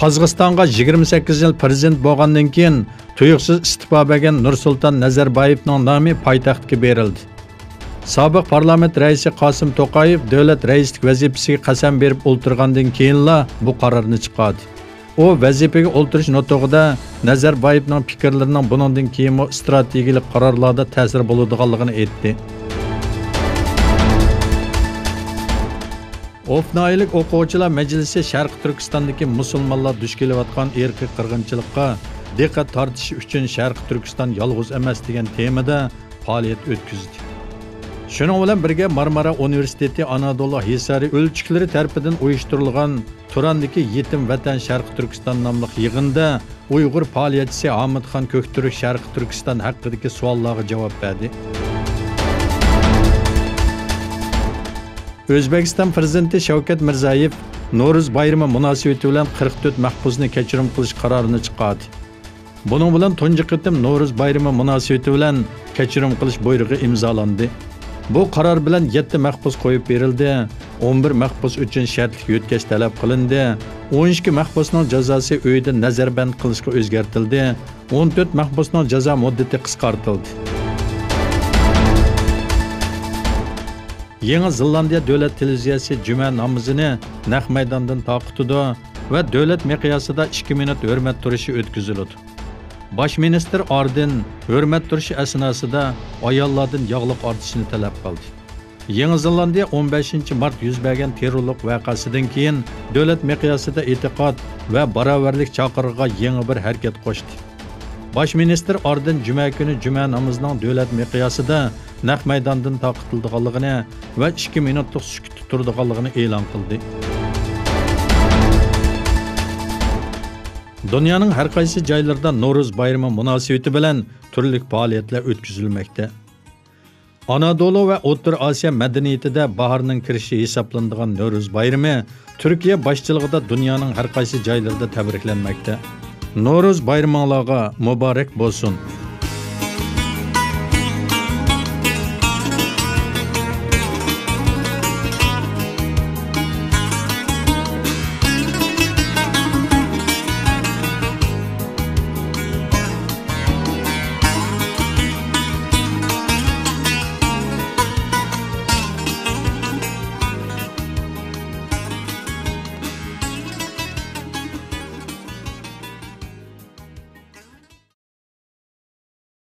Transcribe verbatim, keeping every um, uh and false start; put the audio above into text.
قازاقىستانغا يىگىرمە سەككىز يىل پىرېزىدېنت بولغاندىن كېيىن، تۇيۇقسىز ئىستېپا بەرگەن نۇرسۇلتان نەزەربايېۋنىڭ نامى پايتەختكە بېرىلدى. سابىق پارلامېنت رەئىسى قاسىم توقايېۋ دۆلەت رەئىسلىك ۋەزىپىسىگە قەسەم بېرىپ ئولتۇرغاندىن كېيىنلا بۇ قارارنى چىقاردى. ئۇ ۋەزىپىگە ئولتۇرۇش نۇتۇقىدا نەزەربايېۋنىڭ پىكىرلىرىنىڭ بۇنىڭدىن كېيىنمۇ ئىستراتېگىيەلىك قارارلاردا تەسىرى بولىدىغانلىقىنى ئېيتتى. ئوپنائىيلىك ئوقۇغۇچىلار مەجلىسى شەرقىي تۈركىستاندىكى مۇسۇلمانلار دۇچ كېلىۋاتقان ئىرقىي قىرغىنچىلىققا دىققەت تارتىش ئۈچۈن شەرقىي تۈركىستان يالغۇز ئەمەس دېگەن تېمىدا پائالىيەت ئۆتكۈزدى. شۇنىڭ بىلەن بىرگە، مارمارا ئۇنىۋېرسىتېتى ئانادولۇ ھېسارى ئۆلچۈكلىرى تەرىپىدىن ئۇيۇشتۇرۇلغان تۇراندىكى يېتىم ۋەتەن شەرقىي تۈركىستان ناملىق يىغىندا ئۇيغۇر پائالىيەتچىسى ھامىتخان كۆكتۈرك شەرقىي تۈركىستان ھەققىدىكى سوئاللارغا جاۋاب بەردى. ئۆزبېكىستان پىرېزىدېنتى شەۋكەت مىرزىيېۋ نورۇز بايرىمى مۇناسىۋىتى بىلەن قىرىق تۆت مەھبۇسنى كەچۈرۈم قىلىش قارارىنى چىقاردى. بۇنىڭ بىلەن تۇنجى قېتىم نورۇز بايرىمى مۇناسىۋىتى بىلەن كەچۈرۈم قىلىش بۇيرۇقى ئىمزالاندى. بۇ قارار بىلەن يەتتە مەھبۇس قويۇپ بېرىلدى، ئون بىر مەھبۇس ئۈچۈن شەرتلىك يۆتكەش تەلەپ قىلىندى، ئون ئىككى مەھبۇسنىڭ جازاسى ئۆيدە نەزەربەند قىلىشقا ئۆزگەرتىلدى، ئون تۆت مەھبۇسنىڭ جازا مۇددىتى قىسقارتىلدى. يېڭى زېلاندىيە دۆلەت تېلېۋىزىيەسى جۈمە نامىزىنى نەق مەيداندىن تارقىتىدۇ ۋە دۆلەت مىقياسىدا ئىككى مىنۇت ھۆرمەت تۇرۇشى ئۆتكۈزۈلىدۇ. باش مىنىستىر ئاردېن ھۆرمەت تۇرۇش ئەسناسىدا ئاياللاردىن ياغلىق ئارتىشنى تەلەپ قىلدى. يېڭى زېلاندىيە ئون بەشىنچى مارت يۈز بەرگەن تېررورلۇق ۋەقەسىدىن كېيىن دۆلەت مىقياسىدا ئېتىقاد ۋە باراۋەرلىك چاقىرىقىغا يېڭى بىر ھەرىكەت قوشتى. باش مىنىستىر ئاردېن جۈمە كۈنى جۈمە نامىزىنىڭ دۆلەت مىقياسىدا نەق مەيداندىن تارقىتىلىدىغانلىقىنى ۋە ئىككى مىنۇتلۇق سۈكۈتتە تۇرىدىغانلىقىنى ئېلان قىلدى. دۇنيانىڭ ھەر قايسى جايلىرىدا نورۇز بايرىمى مۇناسىۋىتى بىلەن تۈرلۈك پائالىيەتلەر ئۆتكۈزۈلمەكتە. ئانادولۇ ۋە ئوتتۇرا ئاسىيا مەدەنىيىتىدە باھارنىڭ كىرىشى ھېسابلىنىدىغان نورۇز بايرىمى تۈركىيە باشچىلىقىدا دۇنيانىڭ ھەر قايسى جايلىرىدا تەبرىكلەنمەكتە. نورۇز بايرىمىڭلارغا مۇبارەك بولسۇن!